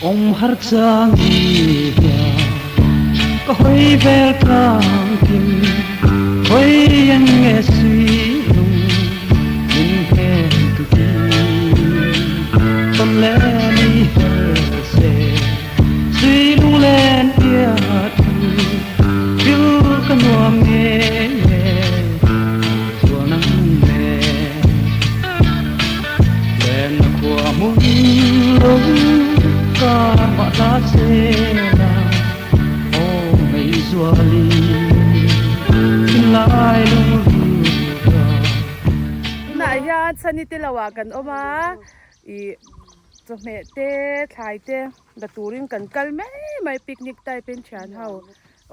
Awm har chang i hian ka hawi vel tlang kim hawi an nge sui lung min hnem tu ti tawn le ni her se sui lung len tia thu thil ka nuam nge nge zual nang ne Len khua hmun lung kar mah la se la aw ngei zuali thinlai lung ru Tunah hian chhani te lo ah kan awm a ih chawhmeh te thlai te la turin kan kal mai mai picnic type in thian ho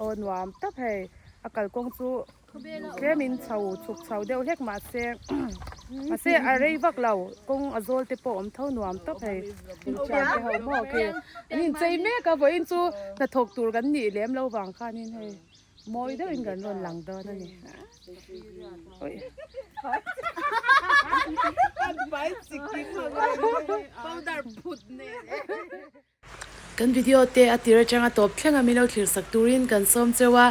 aw nuam tak hei a kalkawng chu. Tlemin chho chhuk chho deuh hlek mahse mahse a rei vak lo kawng a zawl te pawh awm tho nuam tawp hei inthian te ho maw khi an inchei mek a vawiin chu hnathawk tur kan nih lem lo vang khanin hei mawi deuhin kan rawn lang dawn a ni Kan video te a tir atanga tawp thleng a milo thlir sak turin kan sawm cheu a,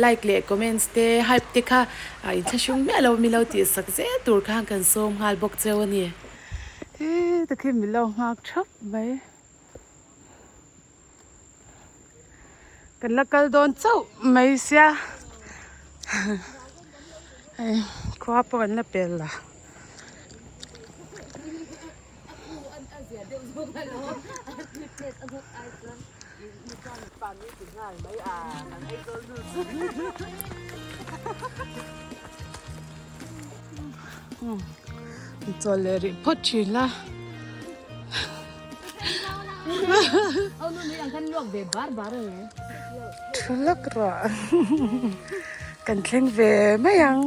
like leh comments te hype te kha inthlahrung miah lo milo tih sak zel tur khan kan sawm nghal bawk cheu a ni. He ta khi milo nghak thap mai. Kan la kal dawn chauh mai sia hei khua pawh kan la pel la. Chawl leh rih phawt thin la. Thu lak rawh kan thleng ve mai ang.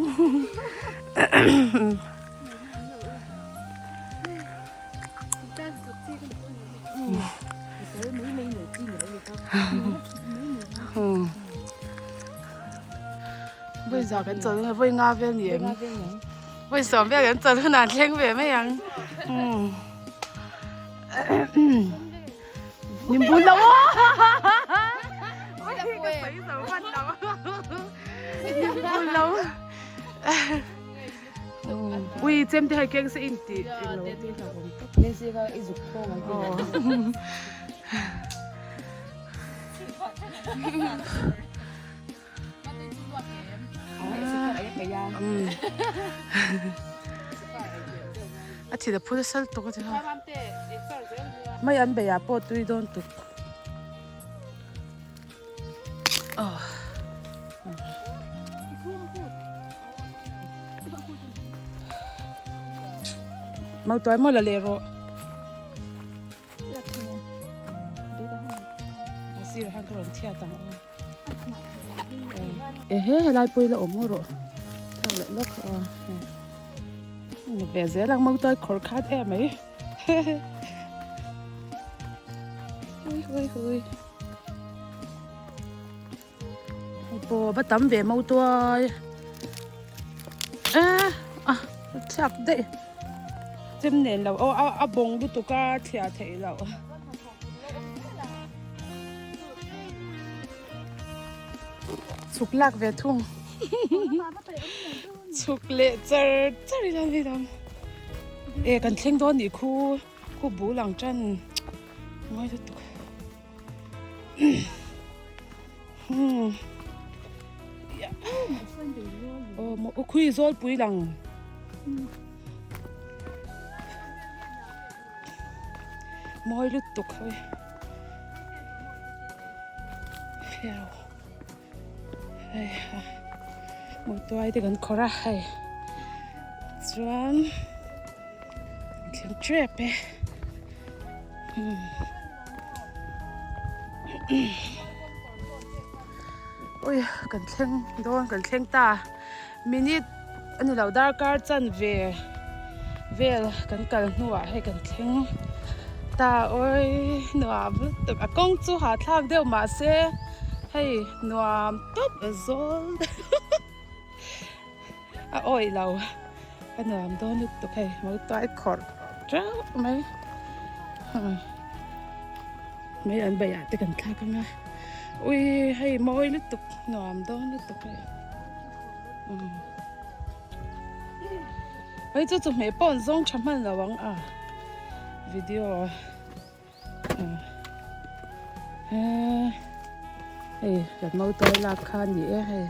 Vawi za kan chawl hunah vawi nga vel ni em vawi sawm vel kan chawl hunah an thleng ve mai ang nimbu lo nimbu lo Ui chem te hai keng se in ti eng lo te hlauh awm tawp. Messi kha i zuk khawng ang ti. A thil a phul sal tuk a ti ha. Mai an beih ah pawh tui dawn tuk. Mau tuai maw la leh rawh. A sir ah khan ka rawn chhiat ang aw. Ehe helai pawh ila awm maw rawh. Thar leh lawk a ni ve zel ang mau tuai khawr khat em mai. Hui hui hui. Pawh va tam ve mo tuai eh a chhiak daih chem nen lo aw a a bawng lutuk a thliah theih loh chhuk lak ve thung chhuk leh char char ila ni dang e kan thleng dawn nih khu khu bul ang tan ngawi lutuk. Aw khui zawl pui lang mawi lutuk hawi fiau hei a mawtuai te kan khawrh a hei chuan thleng tep e. Ui kan thleng dawn kan thleng ta minute a ni lo darkar chanve vel kan kal hnuah hei kan thleng ta awi nuam lutuk a kawng chu hahthlak deuh mahse hei nuam tawp a zawl a awih lo a nuam dawn lutuk hei mawtuai khawrh teuh mai. mai an beih ah te kan thlak anga ui hei mawi lutuk nuam dawn lutuk hei umm hei chu chawhmeh pawh an zawng tha hman lo ang a video hei kan motor lak kha a ni e hei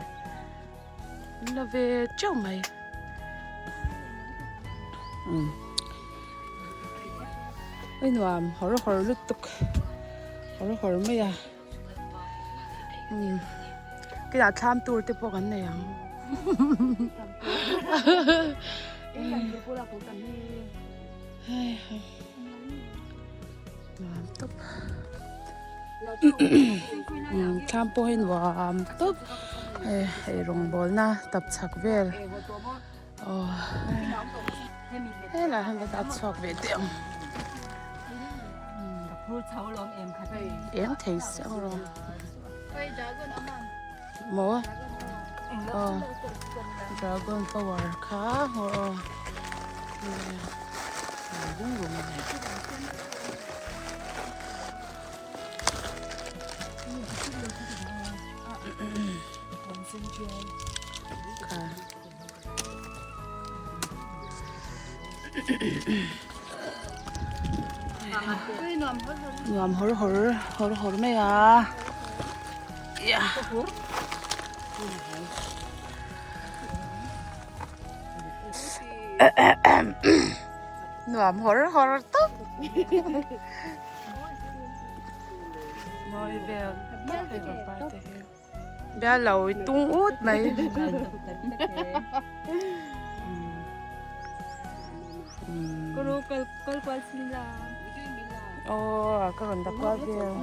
an la ve teuh mai umm hei nuam hawr hawr lutuk hawr hawr mai a umm kelah thlam tur te pawh kan nei ang. Nuam tawp thlam pawh hi nuam tawp hei eirawngbawlna tap chhak vel aw helaiah hian va dah chhuak ve teh ang eng thei se ang rawh maw aw dragon power kha aw. Nuam hawr hawr hawr hawr mai a Nuam hawr hawr tawp. Mawi vel tawp hei pangpar te hi. Bial lo i tung ut mai. Aw ka rawn dak kual vel.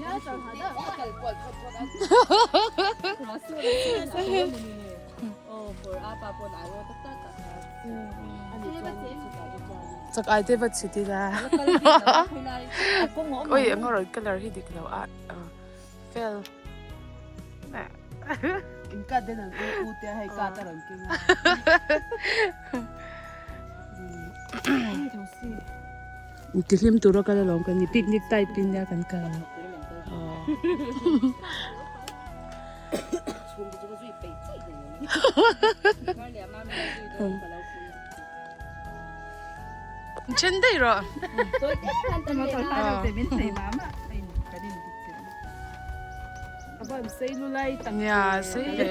Chak ai te va chhit ila. Oi eng a rawn colour hi dik lo a fel. In cut den an u u te hei cut a rawn keng a. Tihlim tura kal alawm kan ni picnic type in nia kan kal. Then daih rawh. Nia sei ve.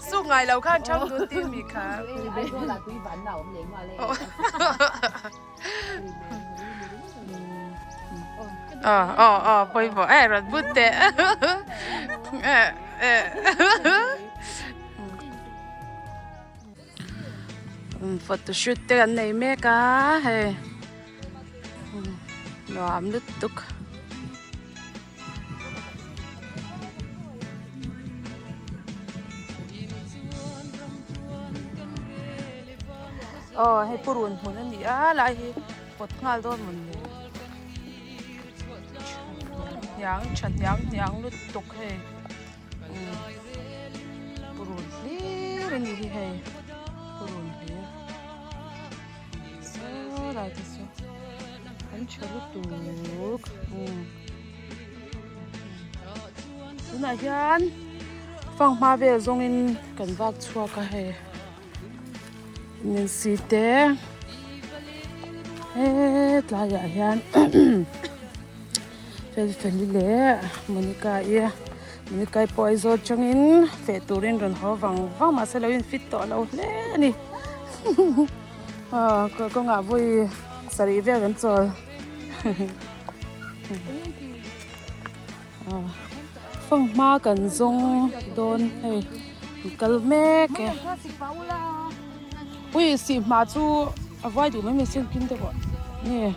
Suk ngai lo khan thang dun ti mi kha. Ờ ờ ờ pawimawh e rawn but teh eh eh photo shoot te an nei mek a hei nuam lutuk. Aw hei purun hmun a ni a lai hi pawt nghal dawn mawn le hniang tha hniang hniang lutuk hei umm purun hlir a ni hi hei purun hlir saw lai te saw an tha lutuk umm tunah hian fanghma vel zawngin kan vak chhuak a hei. Nancy te hetlaiah hian Felfeli leh Monica i Monica i pawh Aizawl atangin feh turin rawn haw vang vang mahse lo in fit tawh lo hle a ni aw kawngah vawi sarih vel kan chawl Fanghma kan zawng dawn hei kal mek e ui sihma chu a vai duh mai mai sin kim deuh ah nge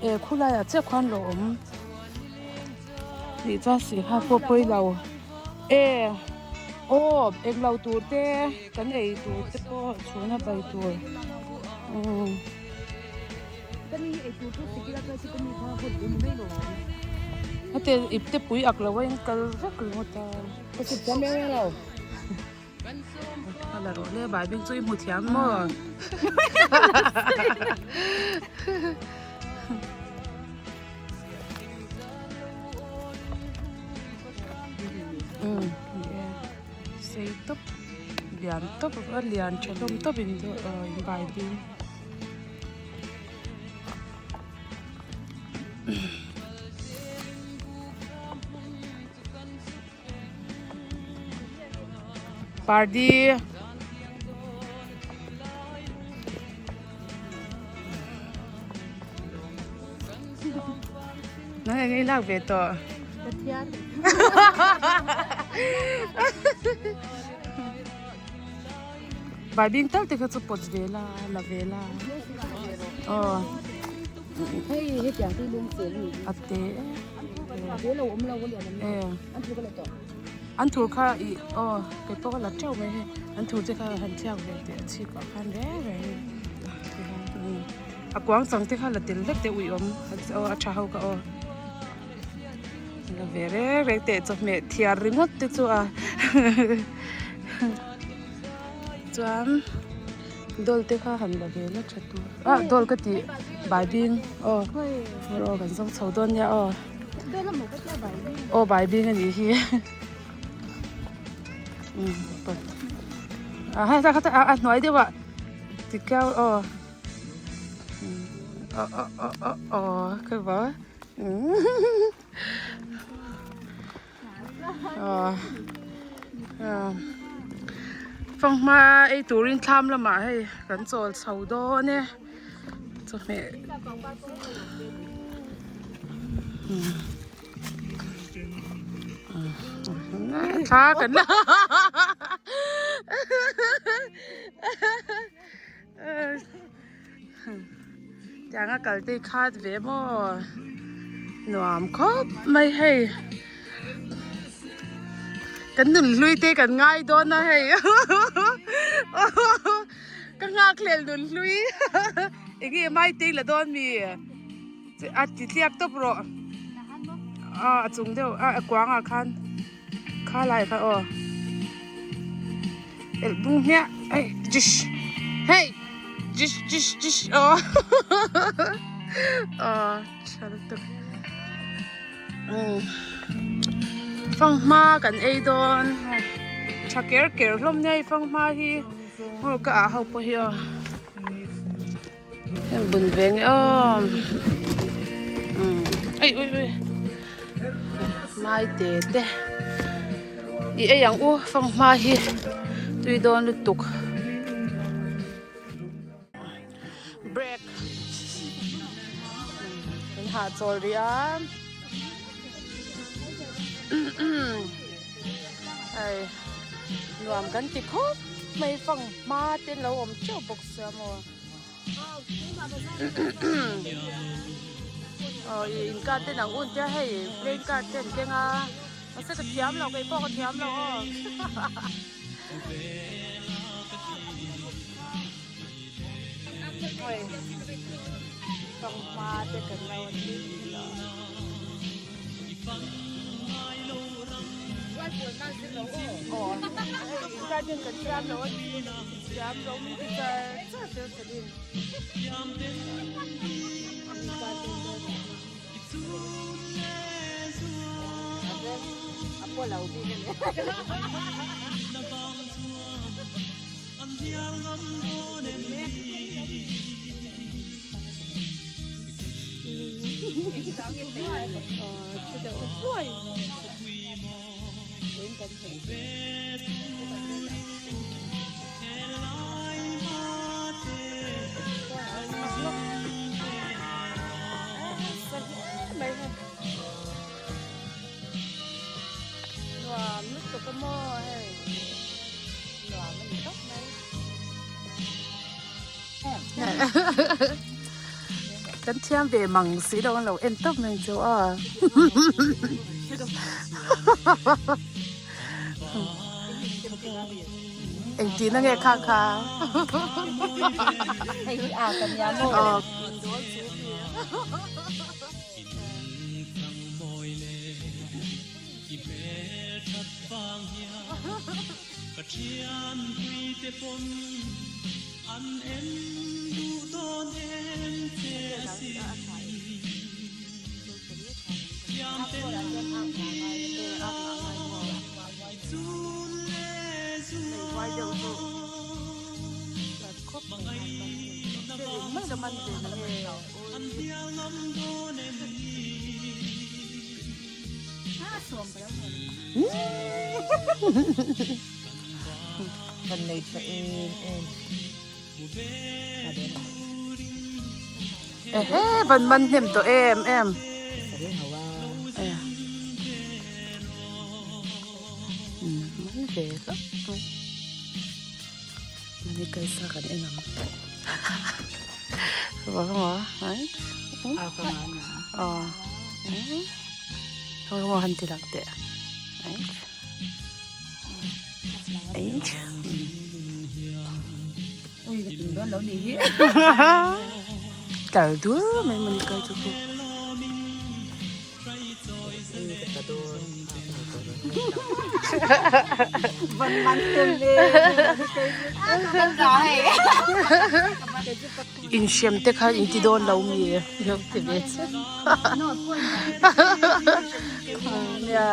e khulai ah chiah khuan lo awm tih chuan sihma pawh pawi lo e aw englo tur te kan ei tur te pawh chhuna bai tur umm. Heti ipte pui ak lo a in kal vek ringawt a. A la rawh le baibing chu i hmu thiam maw? Umm ni e sei tawp lian tawp a lian tha hlawm tawp in in baibing. Pardi Nang eng ei lak ve tawh. Baibing tal te kha chu pawt ve la, la ve la. Aw. Hei hetiang te lung che ni. A te. Te lo awm lo lian an. Eh. An thur ka la tawh. An thur kha i aw kei pawh ka la teuh mai hei. An thur te kha han thiak ve teh a chhip ah khan reng reng. A kuang chang te kha la tel vek teh ui awm aw a tha ho kha aw. La ve reng reng teh chawhmeh thiar ringawt te chu a chuan dawl te kha han la ve la tha tur ah dawl ka tih baibing aw aw kan zawng chho dawn nia aw aw baibing a nih hi ah hei a hnuai deuh ah tikhian aw aw aw aw aw ka va. Fanghma ei turin thlam lamah hei kan chawl chho dawn e chawhmeh thla kan la Tianga kal te khat ve maw nuam khawp mai hei kan nun hlui te kan ngai dawn a hei ka nghak hlel nun hlui enge mai te la dawn mi a ti tliak tawp rawh a a chung deuh a kuangah khan. Kha lai kha aw elh bung hmiah hei jish hei jish jish jish aw aw tha lutuk fanghma kan ei dawn tha ker ker hlawm nia hei fanghma hi aw ka ah ho pawh hi aw. Heng bun ve nge aw ei ui ui mai te te i ei ang u fanghma hi tui dawn lutuk break in hahchawl rih a hei nuam kan ti khawp mai fanghma te an lo awm teuh bawk sia maw. Aw ih in card te nang un tia hei playing card te an keng a mahse ka thiam lo kei pawh ka thiam lo aw hei fanghma te kan lo an ti aw hei in card ten kan thiam lo a ni. Thiam lo mi ti char char tel thin in. Nuam lutuk a maw hei nuam a ni tawp mai. Kan thiam ve mang si lo an lo en tawp mai chu a. Engtin a nge kha kha. Hei hi a kan nia maw. Kan nei tha em em. Ehe van man hnem tawh em em. Man ve hlauh mai. Mani kaisa kan en ang. Han ti lang teh. Tlar dur mai mani kai chu khu. Inhrem te kha in ti dawn lo mi lo ti ve che. Nia.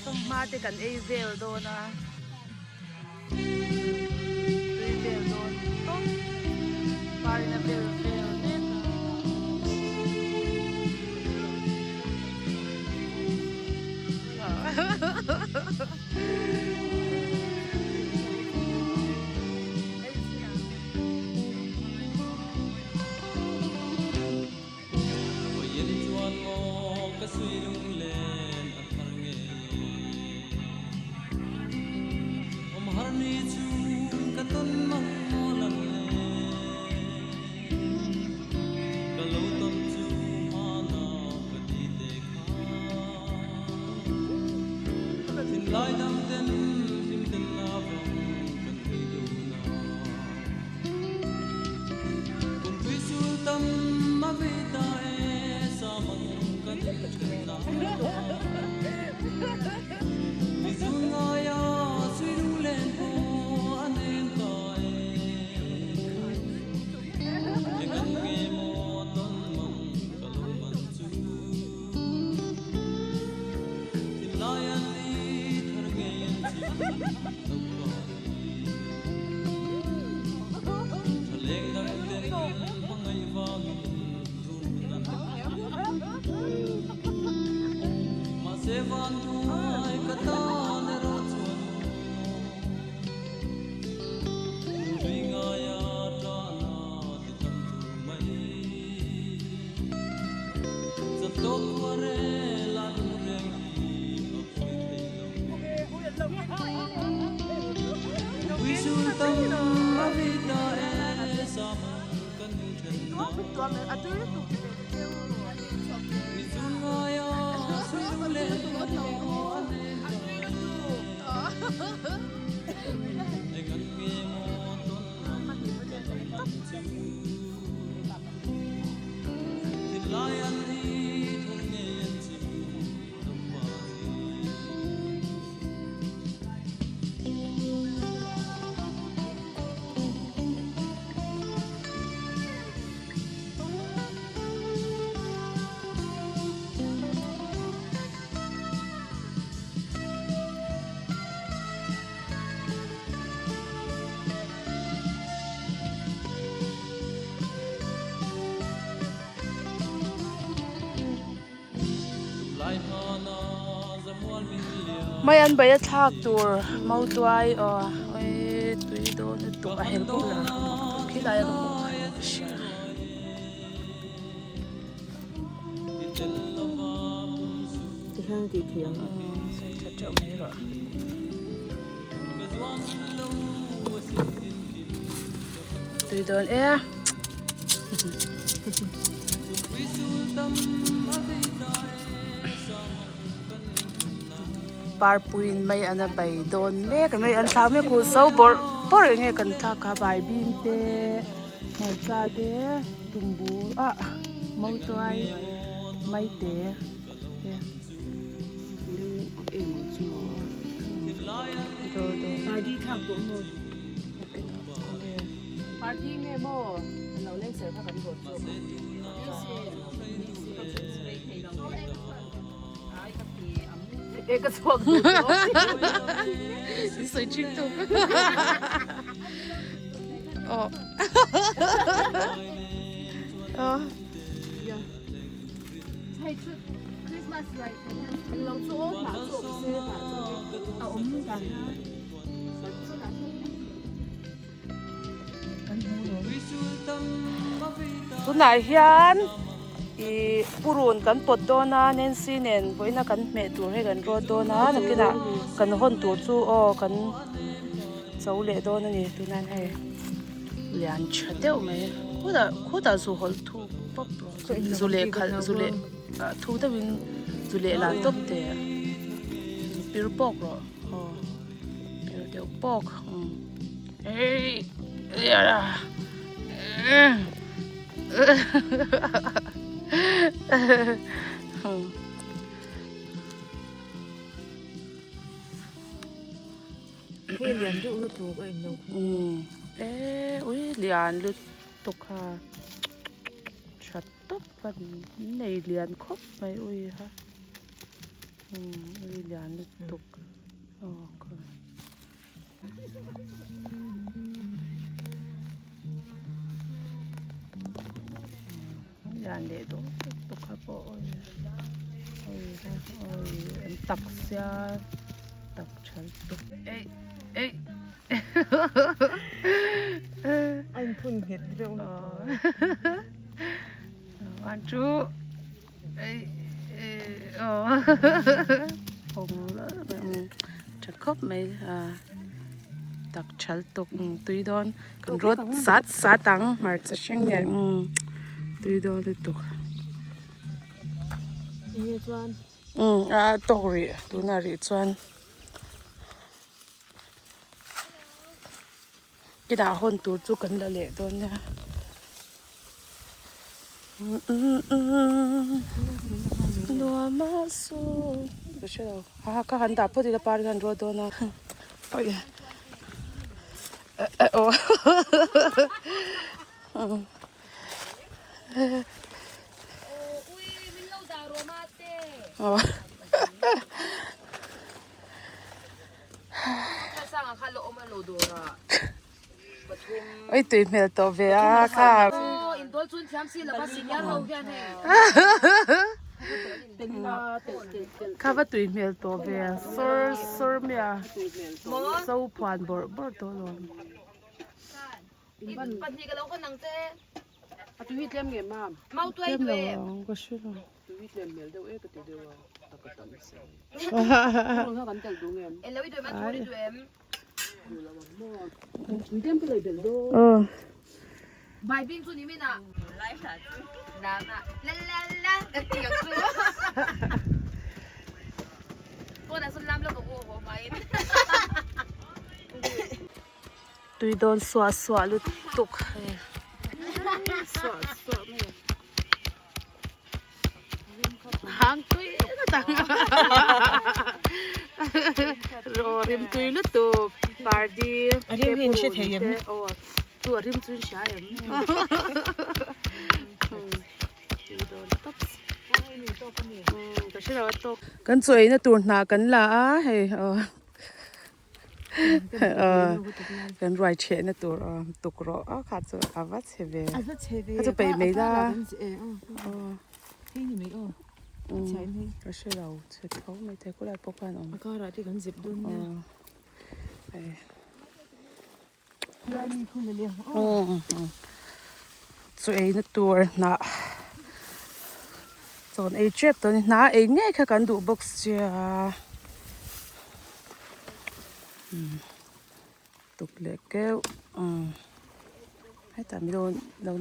Fanghma te kan ei vel dawn a tui vel dawn tawp parina vel vel mek a. Mai an bai a thlak tur mautuai aw oi tui dawn lutuk a hel pawh la khi lai a ka hmuh khan ka hria. hian a tih theih ang. Sawi tha teuh mai rawh. Tui dawn e. Parpuiin mai an a bei dawn mek a, mai an thlah mek u zo bawrh bawrh eng nge kan thlak a baibing te hmarcha te tumbu ah mautuai mai te te party nge maw lo leng ser kha kan rawt zawk a ka chhuak duh tawh sawi thin tuk aw aw Tunah hian ih purun kan pawt dawn a Nancy nen vawiina kan hmeh tur hei kan rawt dawn a nakinah kan hawn tur chu aw kan cho leh dawn a ni tunah hian hei lian tha deuh mai khutah khutah zu hawlh thuk pawp zu leh khalh zu leh ah thuk deuhin zu leh lan tawp teh zu pir pawk rawh aw pir deuh pawk umm. Hei lian deuh lutuk a englo kha. E ui lian lutuk kha tha tawp a nei lian khawp mai ui kha ui lian lutuk aw kha. Lian leh dawh lutuk kha pawh awi awi awi an tak sia tak tha lutuk eih eih a inphun nghet reuh one two tha khawp mai a tak thal tuk tui dawn kan rawt sat sat ang hmarcha hring nen tui dawn lutuk a tawk rih tunah rih chuan Inah hawn tur chu kan la leh dawn nia. Nuam a sawi ka hre lo. Ha ka han dah phawt ila par hian ruat dawn a. Oi. Aw. Aw. Oi tui hmel tawh ve a kha. Kha va tui hmel tawh ve a sawr sawr mai a so phuan bawrh bawrh tawh alawm. Tlem lo ang ka hre lo. Tui dawn suah suah lutuk hei suah suah mai a. Hang tui lutuk Aw rim tui lutuk pardi A rim hi in hre thei em? Aw chu a rim chu in hria em? Tui dawn tawp Ka hre lo a tawk. Kan chaw eina tur hna kan la a hei aw. Kan ruai chhehna tur tuk rawh a kha chu a va chhe ve a chu peih mai la ka hre lo chhe tho mai thei khawlai pawh khan a awm Chaw eina tur hnah. Chawn ei tep tawh a ni hna ei ngei kha kan duh bawk sia umm tuk leh keuh umm hetah mi lo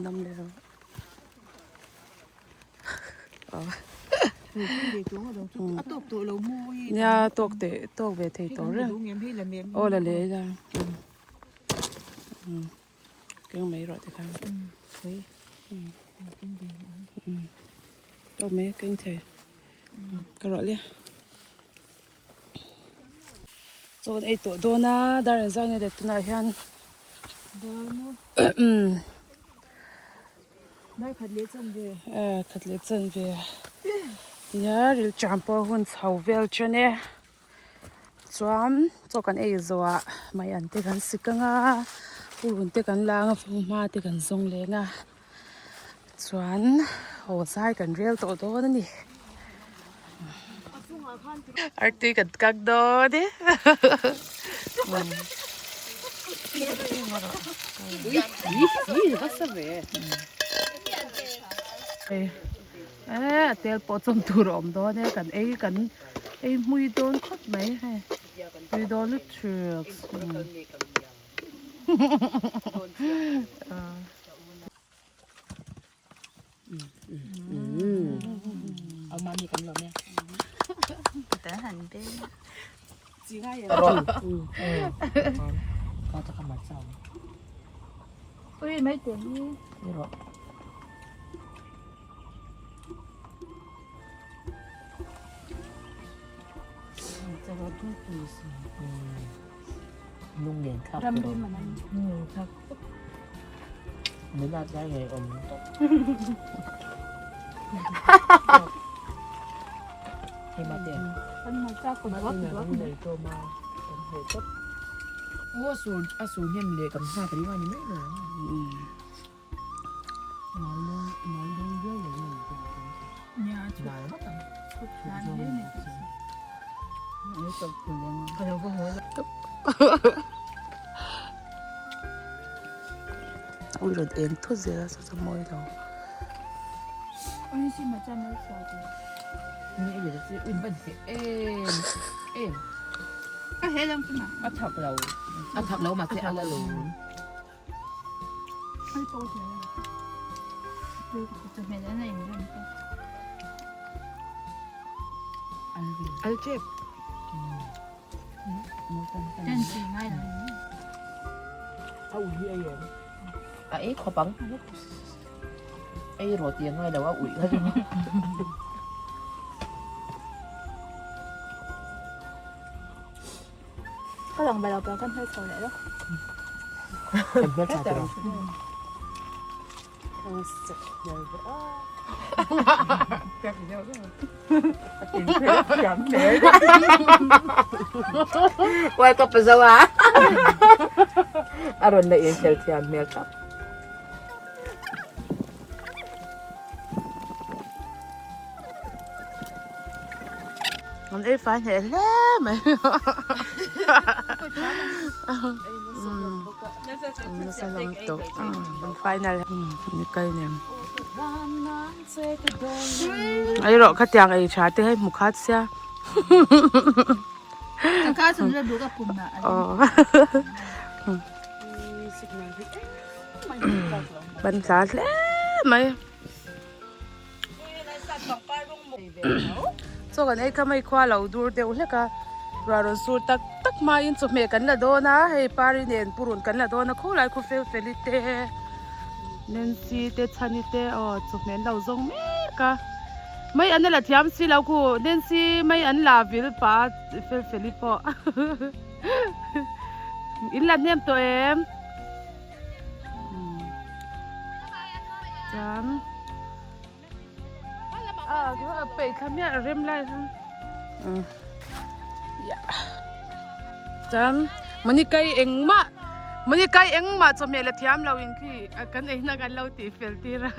nam leh lo nia tawk teh tawk ve thei tawh reng aw la leh ila umm keng mai rawh tikhan umm tawk mai keng thei ka rawh le chaw an ei tawh dawn a dar an zai nge leh tunah hian umm khat leh chan ve nia rilṭam pawh hun chho vel ṭan e chuan chaw kan ei zawhah mai an te kan sik ang a purun te kan la ang a fanghma te kan zawng leng a chuan haw zai kan rel tawh dawn a ni artui kan kak dawn e a tel pawh chawm tur a awm dawn e kan ei kan ei hmui dawn khawp mai hei tui dawn lutuk. Ui rawn eng thut zel a saw mawi lo. A ei khawp ang ei rawh tih a ngai lo a uih kha chu. Ka lang balo pawh kan hmel chho leh lo. Kan hmel tha tawh. World Cup a zo a. A rawn la inkhel thiam hmel tak. An ei fai hneh hle mai. Nasa lam tawh. Final ni kal nem. Ei rawh khatiang ei tha te hei hmu khat sia. Ban tla hle mai. Chaw kan ei kha mai khua lo dur deuh hlek a ruah rawn sur tak tak hmain chawhmeh kan la dawn a hei pari nen purun kan la dawn a khawlai khaw fel fel i te Nancy te Chhani te aw chawhmeh an lo zawng mek a mai an la thiam si lo khu Nancy mai an la vil pah a fel fel i pawh in la hnem tawh em. Chuan a peih thla miah rem lai khan chuan Monikai engmah Monikai engmah chawhmeh la thiam lo in khi kan ei na kan lo tih fel tir a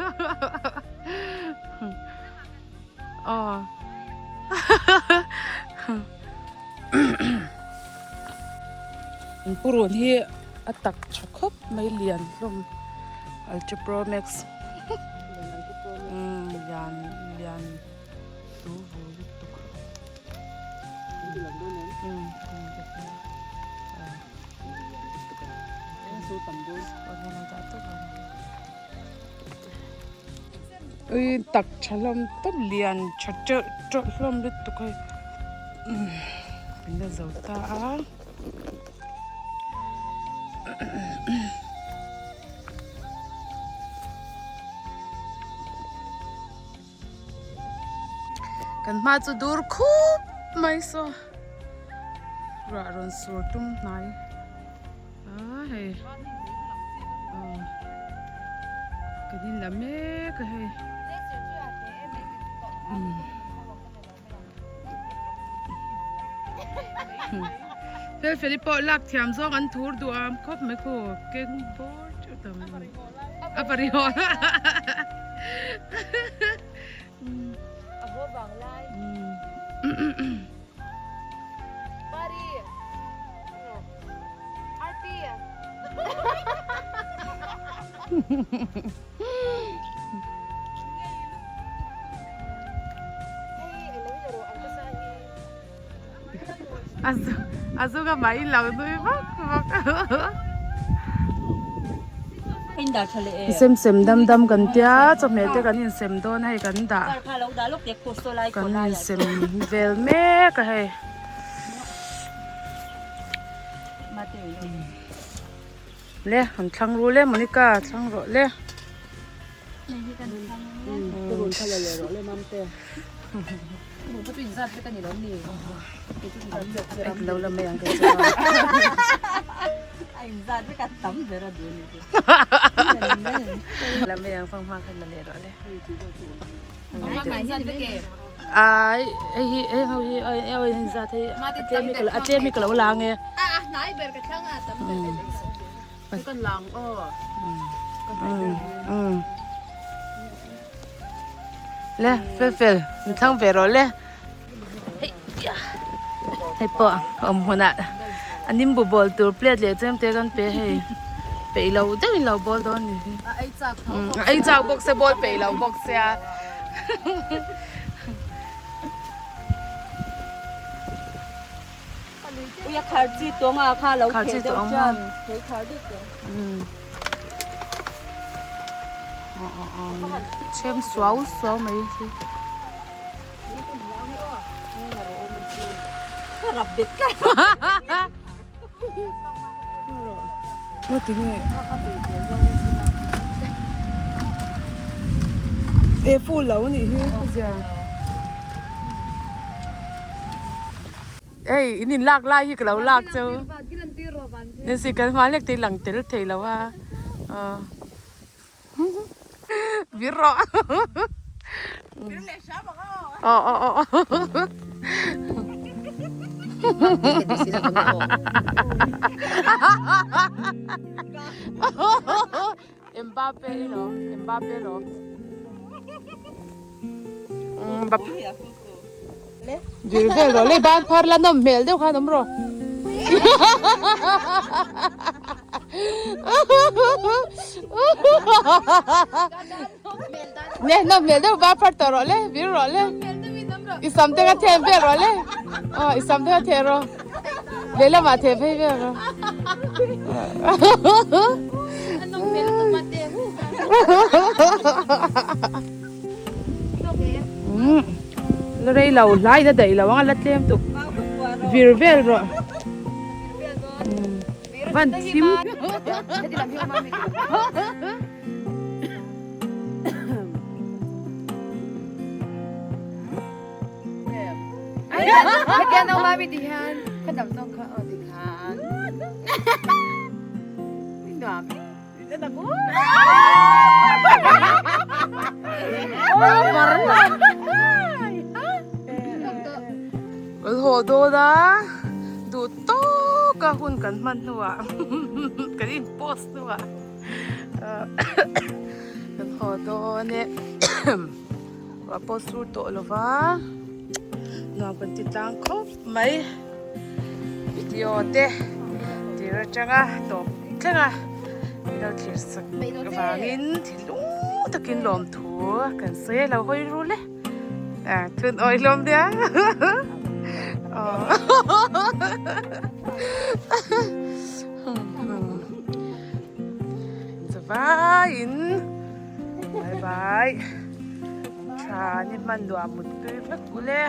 aw Purun hi a tak tha khawp mai lian hlawm Ultra Pro Max lian lian. Ui tak tha hlawm tawp lian tha teuh teuh hlawm lutuk hei kan la zo ta a. Kan hma chu dur khup mai saw ruah rawn sur tum hnai a hei aw kan in la mek a hei Felfeli pawh lak thiam zawng an thur duh am khawp mai khu keng bawr teuh ta mai a pari haw A haw vang lai. Pari. Arpi. A zunga mai lo nui vak vak Sem sem dam dam kan tia chawhmeh te kan insem dawn a hei kan dah kan insem vel mek a hei. Le han thlang ru le Monica thlang rawh le. Lo la mai ang ka chuan. La mai ang fanghma khan la leh rawh le. Ai hei hi hei ho hi ai ai in zat hei a tlem hi a tlem hi ka lo la ange. Le fel fel min thlang ve rawh le. Hei pawh awm hunah a nimbu bawl tur plate leh chem te kan pe hei peih lo deuhin lo bawl dawn ni hi a ei chak bawk sia bawl peih lo bawk sia Uia khar chi tawng a kha lo kheh deuh chuan thei khar deuh tawng. Chhem suau suau mai hi. E full lo nih hi zia. Hei in in lak lai hi ka lo lak cheu. Nancy kan hma hlek te lang tel thei lo a. Vir rawh. Vir leh hram ang aw. Aw aw aw. Mbappe i lawm Mbappe lawm. Mbappe. Vir vel rawh le ban phar la nawm hmel deuh khan awm rawh. Le nawm hmel deuh ban phar tawh rawh le vir rawh le. I sam te kha then vel rawh le. Aw i sam te kha then rawh. Lehlamah then phei vel rawh. La rei lo hlai la daih lo ang a la tlem tuk vir vel rawh van thim Kan haw dawn a duh tawk a hun kan hman hnuah kan in post hnuah kan haw dawn e ruah pawh sur tawh lo va nuam kan ti tlang khawp mai video te tir atanga tawp thleng a min lo thlir sak avangin thilung takin lawmthu kan sawi a lo hawi rul e a thun awi hlawm nia aw. zavaiin bye bye tha ni hman nuam muttui vek ule.